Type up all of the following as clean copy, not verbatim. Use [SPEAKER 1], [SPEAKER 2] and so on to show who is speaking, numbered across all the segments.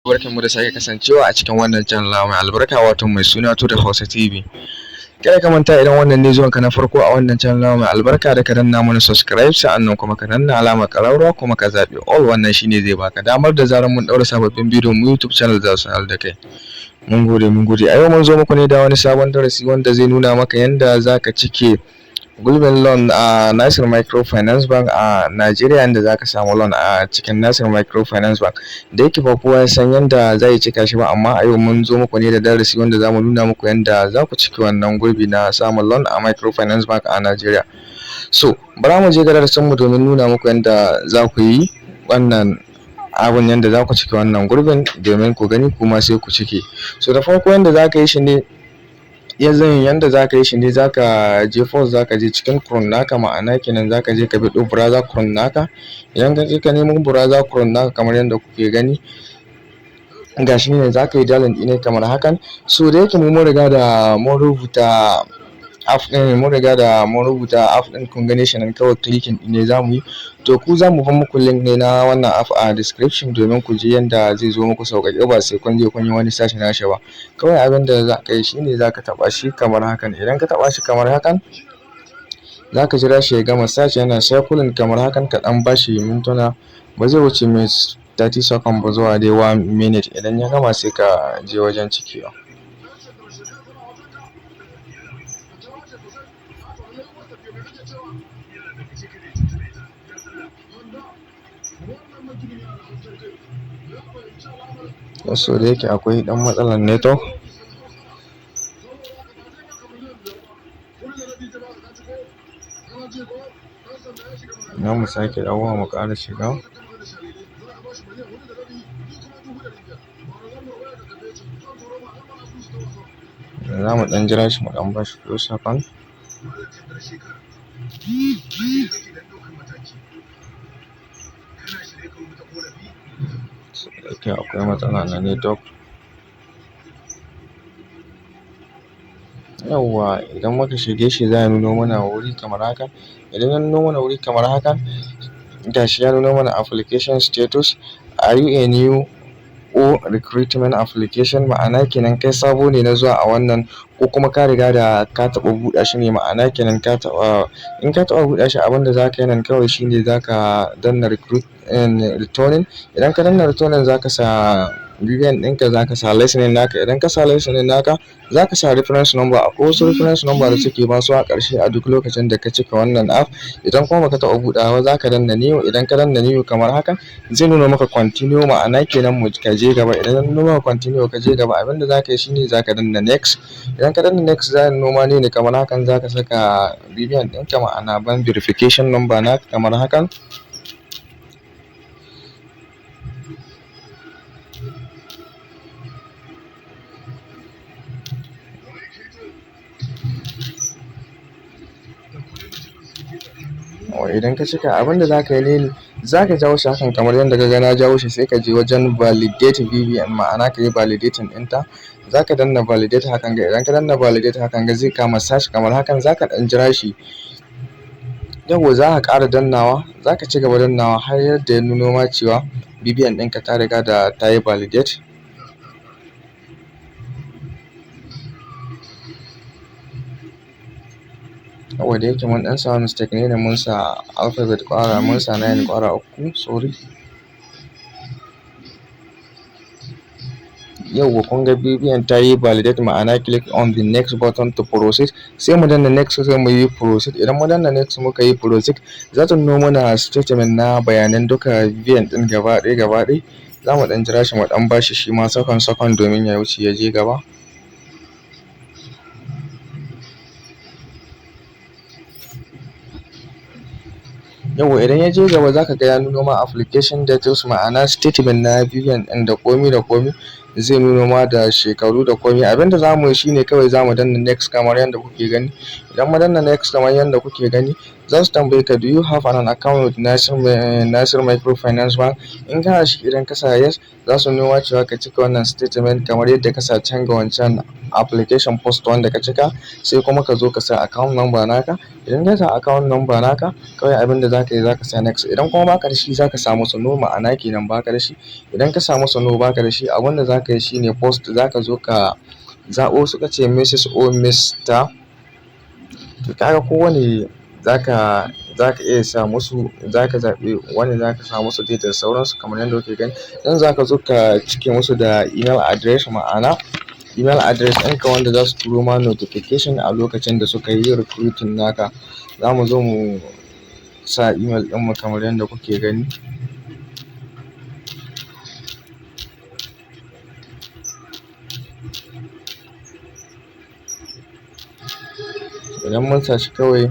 [SPEAKER 1] Barkanmu da sake kasancewa a cikin wannan channel mai albarka, wato mai suna Tuda Hausa TV. Kada ka manta, idan wannan ne zuwanka na farko a wannan channel mai albarka, da ka danna mana subscribe, sa'annan kuma ka danna alamar ƙararrawa, kuma ka zaɓi all. Wannan shine zai baka damar da zarar mun ɗaura sababbin bidiyon mu, YouTube channel za su sanar da kai. Mun gode, mun gode. A yau mun zo muku ne da wani sabon darasi wanda zai nuna maka yanda za ka cike gurbin loan a Nasir Microfinance Bank a Najeriya, inda za ka samu loan a cikin Nasir Microfinance Bank. Da yake ba kowa ya san yanda za ya cika shi ba, amma a yau mun zo muku ne da darasi wanda za mu nuna muku yanda za ku cike wannan gurbi na samun loan a Microfinance Bank a Najeriya. So, bara mu je ga darasin mu domin nuna muku yanda za ku yi wannan abun, yanda za ku cike wannan gurbin, domin ku gani kuma sai ku cike. So da farko, yanda za ka yi shi ne, yanzu yanda za ka yi shi ne, za ka je first, za ka je cikin Chrome naka, ma'ana kenan za ka je ka biɗo browser Chrome naka. Idan ka je ka nemo browser Chrome naka, kamar yadda kuke gani, gashi ne, za ka yi dialing ɗin kamar hakan. So da yake mu mun riga da mun rubuta app ɗin, mun riga da mun rubuta app ɗin, kun gane shi nan, kawai clicking ɗin ne za mu yi. To ku, za mu bar muku link ne na wannan app a description domin ku je yanda zai zo muku sauƙaƙe, ba sai kun je kun yi wani search nashi ba. Kawai abin da za ka yi shine za ka taɓa shi kamar hakan. Idan ka taɓa shi kamar hakan, za ka jira shi ya gama search, yana circling kamar hakan. Ka ɗan ba shi mintuna, ba zai wuce minutes 30 second ba zuwa dai 1 minute. Idan ya gama, sai ka je wajen cikewa. So da yake akwai ɗan matsalar network, za mu sake dawowa mu ƙara shiga. Za mu ɗan jira shi, mu ɗan bashi few second. So da yake akwai matsala na network. Yawwa, idan muka shige shi, za ya nuno mana wuri kamar haka. Idan ya nuno mana wuri kamar haka, gashi ya nuno mana application status, are you a new or recruitment application? Ma'ana kenan kai sabo ne na zuwa a wannan, ko kuma ka riga da ka taɓa buɗe shi ne. Ma'ana kenan ka taɓa, in ka taɓa buɗe shi, abin da za ka yi nan kawai shine za ka danna recruit returning. Idan ka danna returning, za ka sa BVN ɗinka, za ka sa last name naka. Idan ka sa last name naka, za ka sa reference number. Akwai wasu reference number da suke basu a ƙarshe a duk lokacin da ka cika wannan app. Idan kuma baka taɓa buɗewa ba, za ka danna new. Idan ka danna new kamar haka, zai nuna maka continue, ma'ana kenan mu ka je gaba. Idan ya nuno maka continue, ka je gaba, abin da za ka yi shine za ka danna next. Idan ka danna next, za ya nuno ma ne kamar hakan, za ka saka BVN ɗinka, ma'ana bank verification number naka, kamar hakan. Idan ka cika, abin da za ka yi ne, za ka jawo shi hakan kamar yadda ka ga na jawo shi, sai ka je wajen validate BVN, ma'ana ka yi validating ɗinta. Za ka danna validate hakan ga. Idan ka danna validate hakan ga, zai kama search kamar hakan. Za ka ɗan jira shi. Yawwa, za ka ƙara dannawa, za ka ci gaba dannawa har yadda ya nuno ma cewa BVN ɗinka ta riga da ta yi validate. Yawwa, da yake mun ɗan samu mistake ne, mun sa alphabet ƙwara, mun sa nine ƙwara uku, sorry. Yawwa, kun ga BVN ta yi validate, ma'ana click on the next button to proceed. Sai mu danna next, sai mu yi proceed. Idan mu danna next muka yi proceed, za ta nuno mana statement na bayanan duka BVN ɗin gaba ɗaya gaba ɗaya. Za mu ɗan jira shi, mu ɗan bashi shi ma second second domin ya wuce ya je gaba. Yawwa, idan ya je gaba, za ka ga ya nuno ma application details, ma'ana statement na BVN ɗin da komi da komi zai nuno ma, da shekaru da komi. Abin da za mu yi shine kawai za mu danna next kamar yadda kuke gani. Idan mu danna next kamar yadda kuke gani, za su tambaye ka, "Do you have an account with Nasir Microfinance Bank?" In kana shi, idan ka sa yes, za su nuno ma cewa ka cika wannan statement kamar yadda ka sa can ga wancan application post wanda ka cika, sai kuma ka zo ka sa account number naka. Idan ka sa account number naka, kawai abin da za ka yi, za ka sa next. Idan kuma baka da shi, za ka sa musu no, ma'ana kenan baka da shi. Idan ka sa musu no, baka da shi, abin da za ka yi shine post za ka zo ka zaɓo. Suka ce Mrs or Mr. To kaga kowane za ka iya sa musu, za ka zaɓi wanda za ka sa musu dai da sauransu kamar yadda kuke gani. Dan za ka zo ka cike musu da email address, ma'ana email address ɗinka wanda za su turo ma notification a lokacin da suka yi recruiting naka. Za mu zo mu sa email ɗinmu kamar yadda kuke gani. Idan mun sa shi kawai,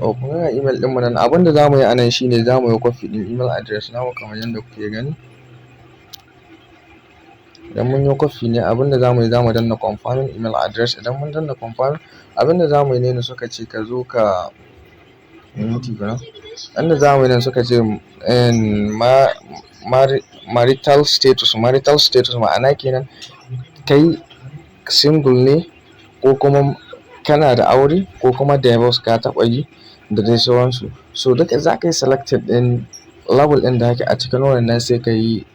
[SPEAKER 1] oh, kun ga email ɗinmu nan. Abin da za mu yi a nan shine za mu yi copy ɗin email address namu kamar yadda kuke gani. Idan mun yi copy ne, abin da za mu yi, za mu danna confirming email address. Idan mun danna confirming, abin da za mu yi ne, suka ce ka zo ka minti guda. Inda za mu yi nan, suka ce marital status. Marital status ma'ana kenan kai single ne, ko kuma kana da aure, ko kuma divorce ka taɓa yi, da dai sauransu. So duka za ka yi selected ɗin level ɗin da kake a cikin wannan, sai ka yi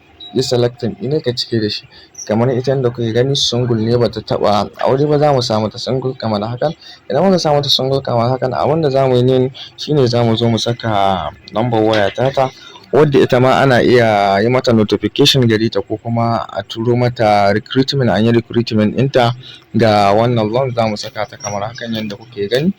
[SPEAKER 1] selecting ɗin ka cike da shi. Kamar ita da kuke gani, single ne, bata taɓa aure ba, za mu sa mata single kamar hakan. Idan muka sa mata single kamar hakan, abin da za mu yi ne shine za mu zo mu saka number waya tata, wadda ita ma ana iya yi mata notification gare ta, ko kuma a turo mata recruitment, an yi recruitment ɗinta ga wannan loan. Za mu saka ta kamar hakan yadda kuke gani.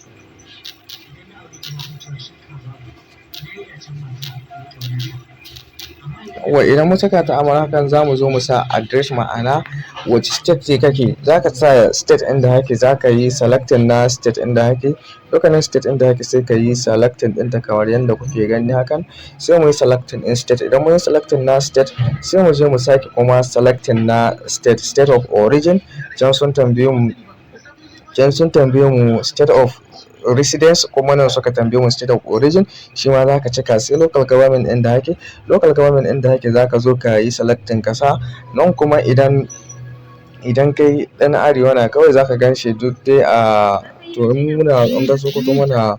[SPEAKER 1] Yawwa, idan mun saka ta kamar hakan, za mu zo mu sa address, ma'ana wace state ce kake. Za ka sa state ɗin da kake, za ka yi selecting na state ɗin da kake. Dukkanin state ɗin da kake, sai ka yi selecting ɗinta kamar yadda kuke gani hakan. Sai mu yi selecting ɗin state. Idan mun yi selecting na state, sai mu je mu sake kuma selecting na state, state of origin. Can sun tambaye mu state of residence, kuma nan suka tambaye mu state of origin, shi ma za ka cika. Sai local government ɗin da kake, local government ɗin da kake, za ka zo ka yi selecting ka sa nan. Kuma idan kai ɗan arewa na, kawai za ka gan shi duk dai a to in muna in ga Sokoto, muna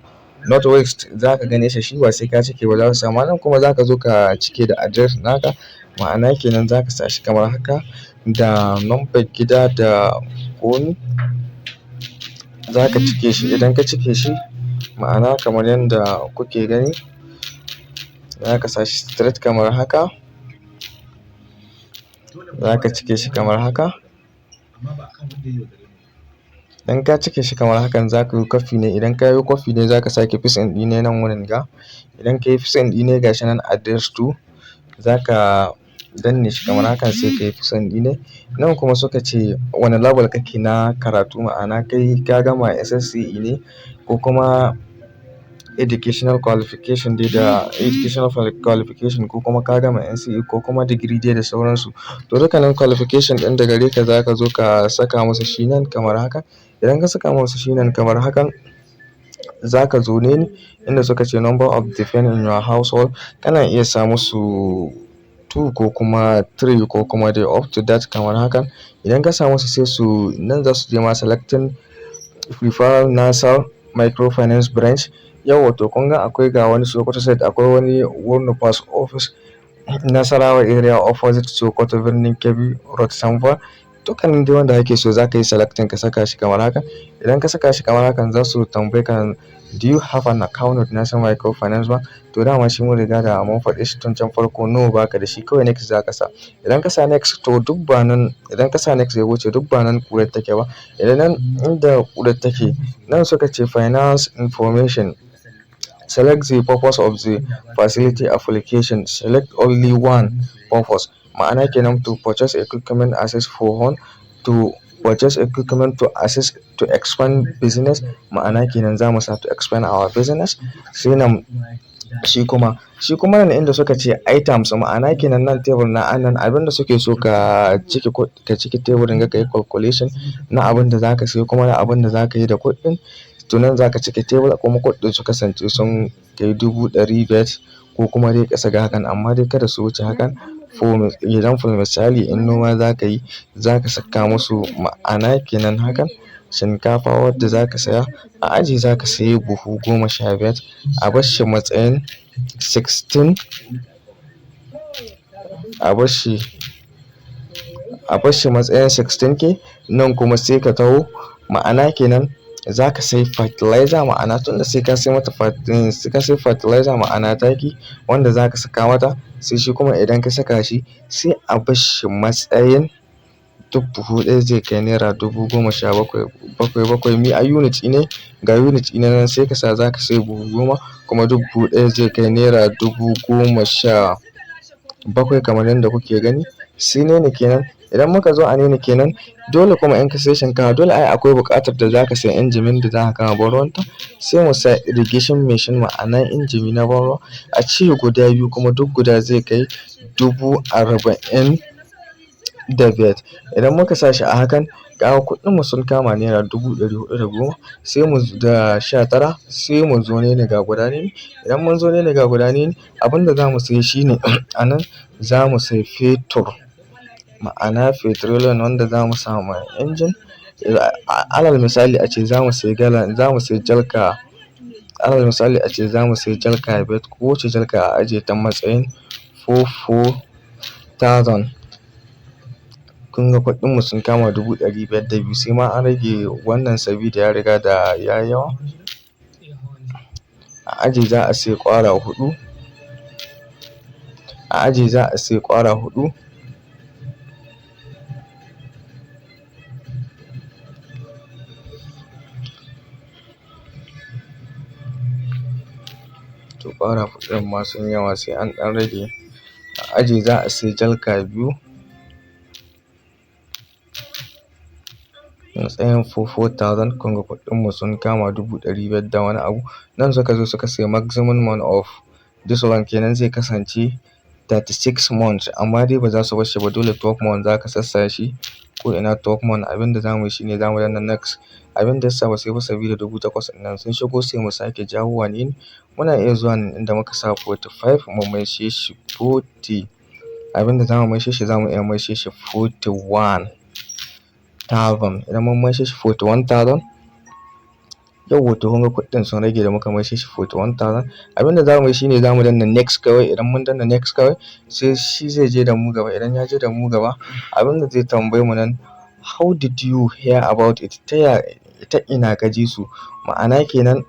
[SPEAKER 1] North West, za ka gane shi, shi ba sai ka cike ba, za su sama. Nan kuma za ka zo ka cike da address naka, ma'ana kenan za ka sa shi kamar haka, da number gida da komi za ka cike shi. Idan ka cike shi, ma'ana kamar yadda kuke gani, za ka sa shi straight kamar haka, za ka cike shi kamar haka. Idan ka cike shi kamar hakan, za ka yi copy ne. Idan ka yi copy ne, za ka sake pasting ɗin ne nan wurin ga. Idan ka yi pasting ɗin ne, gashi nan address to, za ka danne shi kamar hakan, sai ka yi pasting ɗin ne. Nan kuma suka ce wane level kake na karatu, ma'ana kai ka gama SSCE ne, ko kuma educational qualification dai da educational qualification, ko kuma ka gama NCE, ko kuma degree dai da sauransu. To dukkanin qualification ɗin da gare ka, za ka zo ka saka masa shi nan kamar haka. Idan ka saka masa shi nan kamar hakan, za ka zo ne inda suka ce number of dependent in your household. Kana iya sa musu two ko kuma three, ko kuma dai up to that kamar hakan. Idan ka sa musu, sai su nan za su je ma selecting preferred Nasser Microfinance branch. Yawwa, to kun ga akwai ga wani Sokoto State, akwai wani Wurno Post Office, Nasarawa Area, opposite Sokoto Birnin Kebbi Road, Samfa. Dukkanin dai wanda kake so, za ka yi selecting ka saka shi kamar haka. Idan ka saka shi kamar hakan, za su tambaye ka, "Do you have an account with Nasser Microfinance Bank?" To dama shi mun riga da mun faɗe shi tun can farko, no, baka da shi. Kawai next za ka sa. Idan ka sa next, to duk ba nan, idan ka sa next ya wuce, duk ba nan ƙurar take ba. Idan nan inda ƙurar take, nan suka ce finance information. Select the purpose of the facility application. Select only one purpose. Ma'ana kenan to purchase equipment access for home, to purchase equipment to access to expand business. Ma'ana kenan za mu sa to expand our business. Sai nan shi kuma nan inda suka ce items, ma'ana kenan nan table na anan, abinda suke so ka cike, ka cike teburin ga, ka yi calculation na abin da za ka sayo kuma na abin da za ka yi da kuɗin. To nan za ka cike table, kuma kuɗin su kasance sun kai 500,000. ko kuma dai ƙasa ga hakan, amma dai kada su wuce hakan. For example, misali, in noma za ka yi, za ka saka musu, ma'ana kenan hakan. Shinkafa wadda za ka saya, a aji za ka sayi buhu 15, a bar shi matsayin 16, a bar shi matsayin 16K. Nan kuma sai ka taho, ma'ana kenan za ka sayi fertilizer, ma'ana tunda sai ka sai mata, sai ka sayi fertilizer, ma'ana taki wanda za ka saka mata. Sai shi kuma idan ka saka shi, sai a bar shi matsayin duk buhu ɗaya zai kai naira 17,000 bakwai bakwai. Mi a unit ne? Ga unit ɗina nan. Sai ka sa za ka sayi buhu 10, kuma duk buhu ɗaya zai kai naira 17,000, kamar yadda kuke gani. Sai ne kenan idan muka zo a nene kenan, dole kuma in ka sai shinkafa, dole ai akwai buƙatar da za ka sayi injimin da za ka kama ban ruwanta. Sai mu sa irrigation machine, ma'ana injimi na ban ruwa, a ce guda biyu, kuma duk guda zai kai 45,000. Idan muka sa shi a hakan, ga kuɗin mu sun kama naira 410,000 sai mu da 19. Sai mu zo ne ga guda ne. Idan mun zo ne ga guda ne, abinda za mu sayi shine a nan za mu sayi fetur, ma'ana petroleum wanda za mu sa ma injin. Alal misali a ce za mu sayi gala, za mu sayi jalka. Alal misali a ce za mu sayi jalka biyar, kowace jalka a ajiye ta matsayin 4,000. Kun ga kuɗin mu sun kama 502,000. Sai ma an rage wannan sabida ya riga da ya yi yawa. A aji za a sayi ƙwara huɗu. A aji za a sayi ƙwara huɗu. To, ƙwara huɗun ma sun yawa, sai an ɗan rage. A aji za a sayi jalka biyu matsayin 4,000. Kun ga kuɗin mu sun kama 500,000 da wani abu. Nan suka zo suka sayi maximum month of this one kenan zai kasance 36 months, amma dai ba za su bar shi ba, dole 12 months za ka sassa shi ko ina 12 months. Abin da za mu yi shine za mu danna next. Abin da yasa ba sai ba sabida 8,000 ɗin nan sun shigo, sai mu sake jawowa ne. Muna iya zuwa nan inda muka sa 45, mu maishe shi 40. Abin da za mu maishe shi, za mu iya maishe shi 41,000. Idan mun maishe shi 41,000, yauwa, to kun ga kuɗin sun rage da muka maishe shi 41,000. Abin da za mu yi shine za mu danna next kawai. Idan mun danna next kawai, sai shi zai je da mu gaba. Idan ya je da mu gaba, abin da zai tambaye mu nan, "How did you hear about it?" Ta ya, ta ina ka ji su? Ma'ana kenan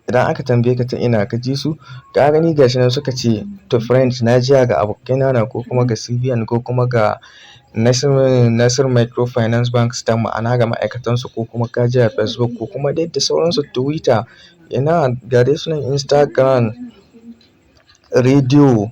[SPEAKER 1] idan aka tambaye ka ta ina ka ji su, ka gani gashi nan suka ce to friends, na jiya ga abokaina na, ko kuma ga CBN, ko kuma ga Nasir Microfinance Bank staff, ma'ana ga ma'aikatansu, ko kuma ka ji a Facebook, ko kuma dai da sauransu, Twitter, ina ga dai sunan Instagram, rediyo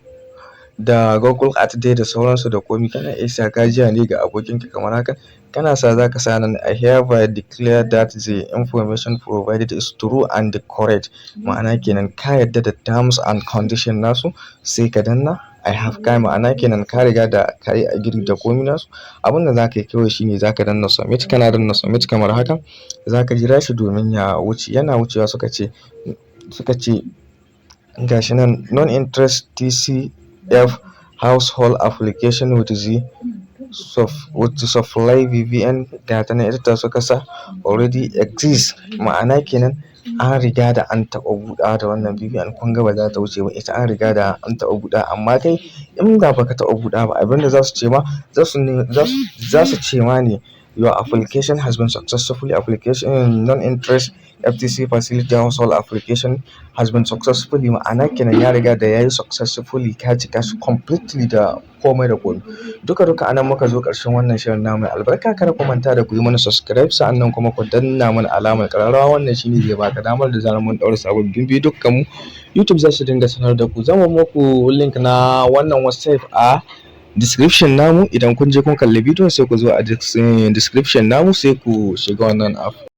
[SPEAKER 1] da Google Ads dai da sauransu da komi. Kana iya sa ka jiya ne ga abokinka kamar haka. Kana sa za ka sa nan, "I hereby declare that the information provided is true and correct." Ma'ana kenan ka yarda da terms and condition nasu. Sai ka danna I have kai, ma'ana kenan ka riga da ka yi agree da komi nasu. Abin da za ka yi kawai shine za ka danna submit. Kana danna submit kamar haka, za ka jira shi domin ya wuce. Yana wucewa, suka ce gashi nan, non-interest TCF household application with the supply BVN, ga ta nan ita ta suka sa, already exist. Ma'ana kenan an riga da an taɓa buɗawa da wannan BVN. Kun ga ba za ta wuce ba, ita an riga da an taɓa buɗawa. Amma kai in da baka taɓa buɗawa ba, abin da za su ce ma, za su ce ma ne, "Your application has been successfully application non-interest FTC facility household application has been successfully." Ma'ana kenan ya riga da yayi successfully, ka cika shi completely da komai da komai. Duka duka anan muka zo ƙarshen wannan shirin namu mai albarka. Kada ku manta da ku yi mana subscribe, sa'annan kuma ku danna mana alamar ƙararrawa. Wannan shine zai baka damar da zarar mun ɗaura sababbin bidiyo mu, YouTube za su dinga sanar da ku. Zan muku link na wannan website a description namu. Idan kun je kun kalli bidiyon, sai ku zo a description namu, sai ku shiga wannan app.